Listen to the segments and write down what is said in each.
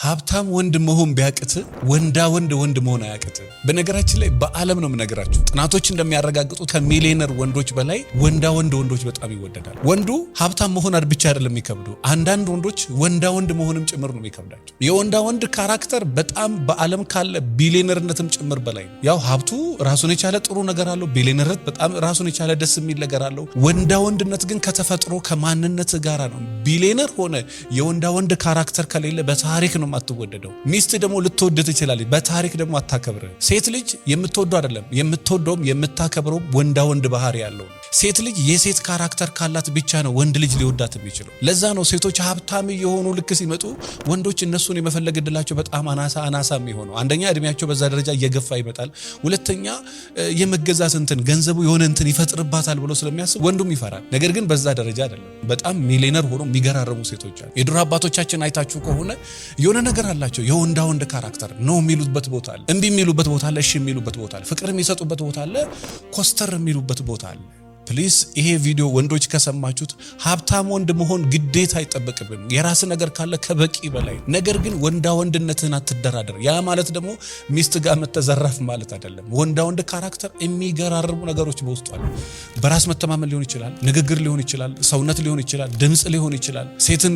ሀብታም ወንድ መሆን ቢያቅት ወንዳ ወንድ ወንድ መሆን አያቅት። በነገራችን ላይ በዓለም ነው የምነግራችሁ፣ ጥናቶች እንደሚያረጋግጡት ከሚሊዮነር ወንዶች በላይ ወንዳ ወንድ ወንዶች በጣም ይወደዳል። ወንዱ ሀብታም መሆን ብቻ አይደለም የሚከብዱ፣ አንዳንድ ወንዶች ወንዳ ወንድ መሆንም ጭምር ነው የሚከብዳቸው። የወንዳ ወንድ character በጣም በዓለም ካለ ቢሊዮነርነትም ጭምር በላይ ነው። ያው ሀብቱ ራሱን የቻለ ጥሩ ነገር አለው። ቢሊዮነርነት በጣም ራሱን የቻለ ደስ የሚል ነገር አለው። ወንዳ ወንድነት ግን ከተፈጥሮ ከማንነት ጋራ ነው። ቢሊዮነር ሆነ የወንዳ ወንድ character ከሌለ በታሪክ ነው የማትወደደው። ሚስት ደግሞ ልትወድ ትችላለች፣ በታሪክ ደግሞ አታከብር። ሴት ልጅ የምትወደው አይደለም፣ የምትወደውም የምታከብረው ወንዳ ወንድ ባህሪ ያለው ነው። ሴት ልጅ የሴት character ካላት ብቻ ነው ወንድ ልጅ ሊወዳት የሚችለው። ለዛ ነው ሴቶች ሀብታም እየሆኑ ልክ ሲመጡ ወንዶች እነሱን የመፈለግ እድላቸው በጣም አናሳ አናሳ የሚሆነው። አንደኛ እድሜያቸው በዛ ደረጃ እየገፋ ይመጣል። ሁለተኛ የመገዛት እንትን ገንዘቡ የሆነ እንትን ይፈጥርባታል ብሎ ስለሚያስብ ወንዱም ይፈራል። ነገር ግን በዛ ደረጃ አይደለም። በጣም ሚሊዮነር ሆኖ የሚገራረሙ ሴቶች አሉ። የድሮ አባቶቻችን አይታችሁ ከሆነ የሆነ ነገር አላቸው። የወንዳ ወንድ character ነው የሚሉበት ቦታ አለ፣ እምቢ የሚሉበት ቦታ አለ፣ እሺ የሚሉበት ቦታ አለ፣ ፍቅር የሚሰጡበት ቦታ አለ፣ ኮስተር የሚሉበት ቦታ አለ። Please ይሄ ቪዲዮ ወንዶች ከሰማችሁት ሀብታም ወንድ መሆን ግዴታ አይጠበቅብንም። የራስ ነገር ካለ ከበቂ በላይ። ነገር ግን ወንዳ ወንድነትህን አትደራደር። ያ ማለት ደግሞ ሚስት ጋር መተዘረፍ ማለት አይደለም። ወንዳ ወንድ character የሚገራርሙ ነገሮች በውስጡ አሉ። በራስ መተማመን ሊሆን ይችላል፣ ንግግር ሊሆን ይችላል፣ ሰውነት ሊሆን ይችላል፣ ድምፅ ሊሆን ይችላል፣ ሴትን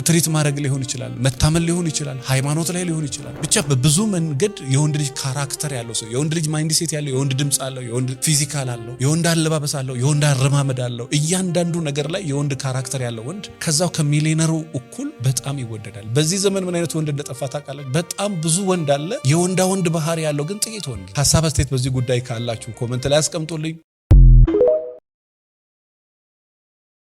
treat ማድረግ ሊሆን ይችላል፣ መታመን ሊሆን ይችላል፣ ሃይማኖት ላይ ሊሆን ይችላል። ብቻ በብዙ መንገድ የወንድ ልጅ character ያለው ሰው፣ የወንድ ልጅ mindset ያለው፣ የወንድ ድምፅ አለው፣ የወንድ physical አለው፣ የወንድ አለባበስ አለው፣ የወንድ አረማመድ አለው። እያንዳንዱ ነገር ላይ የወንድ character ያለው ወንድ ከዛው ከሚሊዮነሩ እኩል በጣም ይወደዳል። በዚህ ዘመን ምን አይነት ወንድ እንደጠፋ ታውቃለህ? በጣም ብዙ ወንድ አለ፣ የወንዳ ወንድ ባህሪ ያለው ግን ጥቂት ወንድ። ሀሳብ አስተያየት በዚህ ጉዳይ ካላችሁ comment ላይ አስቀምጡልኝ።